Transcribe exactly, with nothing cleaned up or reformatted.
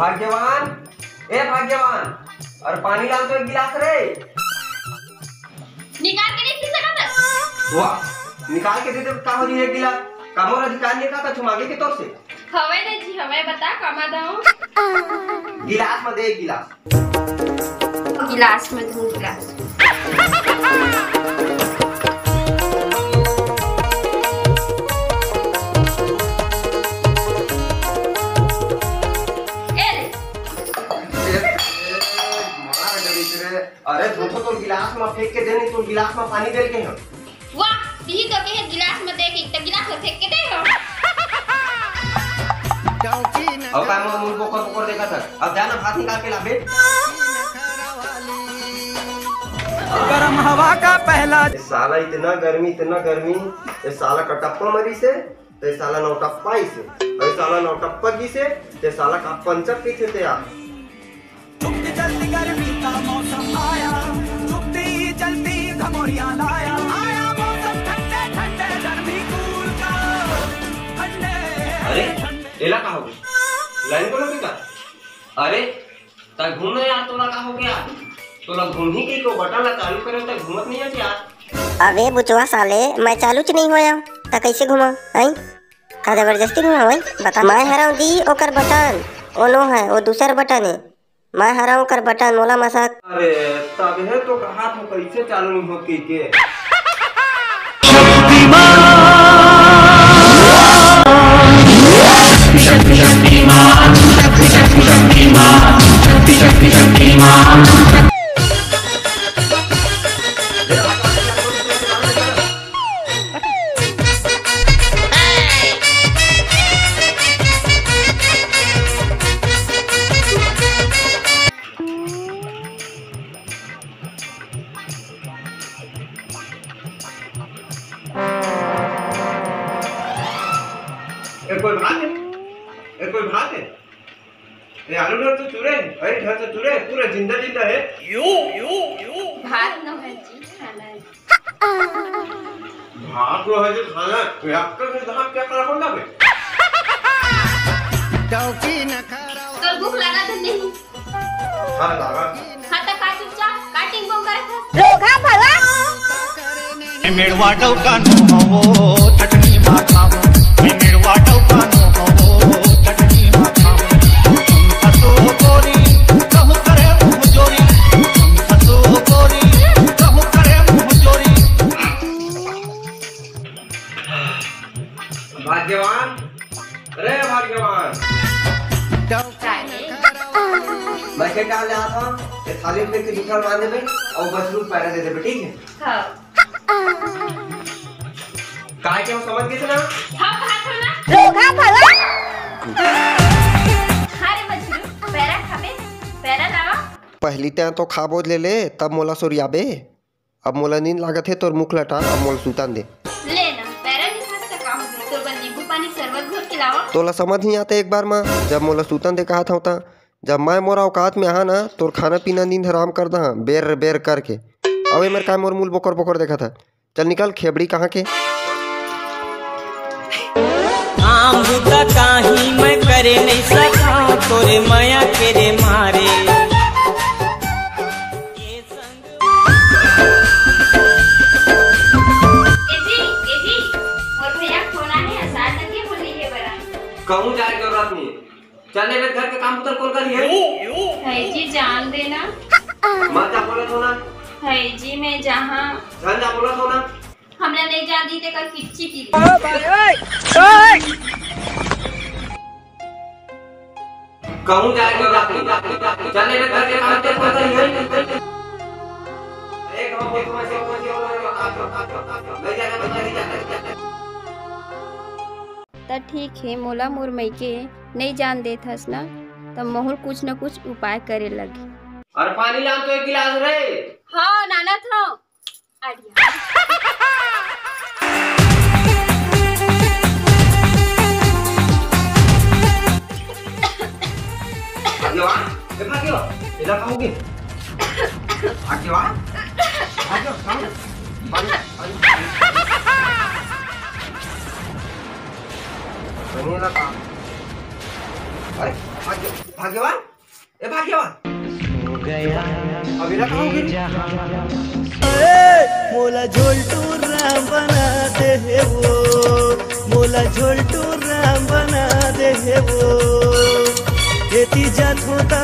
भाग्यवान, ए भाग्यवान, अउ पानी लान तो एक गिलास रे। निकाल के नहीं पी सकत हस? वाह, निकाल के दे दे, का हो जी एक गिलास? का मोर अधिकार नहीं का, का छुमागे के तोर से? हवय रे जी, हवय, बता, कामा दऊं? गिलास में दे एक गिलास। गिलास में दे गिलास। ए रे। ए, ए, मार गणित रे। अरे धोथो, तोर गिलास में फेंक के दे, नहीं तोर गिलास में पानी दे के हम। वाह, तिही तो कहे गिलास में दे के, त गिलास में फेंक के दे हो। अब का मोर मुंह बोकर बोकर देखत हस? अब जाना भात निकाल के लाबे। गरम हवा का पहला ए साला इतना गर्मी, इतना गर्मी, ए साला कटप्पा मरी से, ते साला नौटप्पा इसे, ए साला नौटप्पा जी से, ते साला का पंचक पीछे ते आ। चुपती चलती गर्मी का मौसम आया, चुपती चलती घमोरिया लाया, आया मौसम ठंडे ठंडे गर्मी कूल का, ठंडे अरे, ठंडे। एला का हो गया? लाइन को लगे का? अरे, ता घूम ना यार, तोला का हो गया? तोला घूम ही के को बटन ला चालू करे, ता घूमत नहीं है यार। अबे बुचवा साले, मैं चालू च नहीं होया, ता कैसे घुमा? आई? का जबरदस्ती घुमा भाई? बता। मैं हराऊं दी ओकर बटन, ओ नो है, ओ दूसर बटन है। मैं हराऊं ओकर बटन, मोला मसक। अरे, तबे तो कहा था कैसे चालू नहीं होत कहिके। ए, कोई भात है? ए, कोई भात है? ए, आलू ढर तो चूरे, अरे ढर तो चूरे, पूरा जिंदा जिंदा है। भात नो है जी, खाना है। भात नो है जी, खाना है। ये आपका फिर धान क्या करा होगा बे? तोर भूख लगा तो नहीं? हाँ, लागा। हाँ, त का चुपचाप, का टिंग बोंग करत हस? लोगा भला। ए मेड़वा डौका नो हवो, चटनी भात खाबो। ए मेड़वा डौका नो हवो, चटनी भात खाबो। तुम हंसो गोरी, कहूँ करे मुँह जोरी। तुम हंसो गोरी, कहूँ करे मुँह जोरी। भाग्यवान, अरे भाग्यवान। मैं के का ले आता, ये थाली में के जूठा मार देबे अउ बछरू पैरा दे देबे, ठीक है? हाँ। काय के हम समझ गए थे ना? हाँ, कहा था ना? लोगा भला। हाँ रे बछरू, पैरा खाबे, पैरा लावा। पहली तैं तो खाबो ले ले, तब मोला सोरियाबे। अब मोला नींद लागत हे, तोर मुख लटा, अब मोला सूतन दे। ले ना, पैरा नहीं खास त का हो गया? तोर बर नींबू पानी शरबत घोर के लावा। तोला समझ नहीं आते एक बार मा, जब मोला सूतन दे कहा था ता, जब मैं मोर औकात में आहा ना, तोर खाना पीना नींद हराम कर दहा, बेर बेर करके। अबे मेर काय मोर मुल बोकर बोकर देखा था। चल निकल, खेबड़ी कहाँ के? काम बुता काही मैं करे नहीं सका, तोरे मया के रे मारे। ए जी, ए जी, मोर भैया फोन आने, सात तक के बोली है बरा। कहूँ जाए के जरूरत नहीं। चल ले बे, घर के काम बुता कोन करी है? है जी, जान देना। मत जा बोलत हो ना। है जी, मैं जहाँ झन जा बोलत हो ना। हमला नहीं जान दी ते का किच्ची की। कहूँ जाए के बात नहीं। चल ले बे, घर के काम ते कोन करी है? एक हम बोल तुम्हें से कोई से और नहीं जाने बच्चा नहीं जाने। त ठीक हे, मोला मोर मइके नइ जान देत हस ना, त महूँ ल कुछ न कुछ उपाय करे लगही। अरे पानी लान तो एक गिलास रे। हाँ, लानत हँव। आइडिया। भाग्यवान, ए भाग्यवान, एला का होगे? भाग्यवान, भाग्यवान, का होगे? भाग्यवान, भाग्यवान। बने ना काम। अरे, भाग्य-, भाग्यवान, अभी रखा होगी। ए, मोला झोलटू राम बना दे हे वो, मोला झोलटू राम बना दे हे वो। एती जाथो त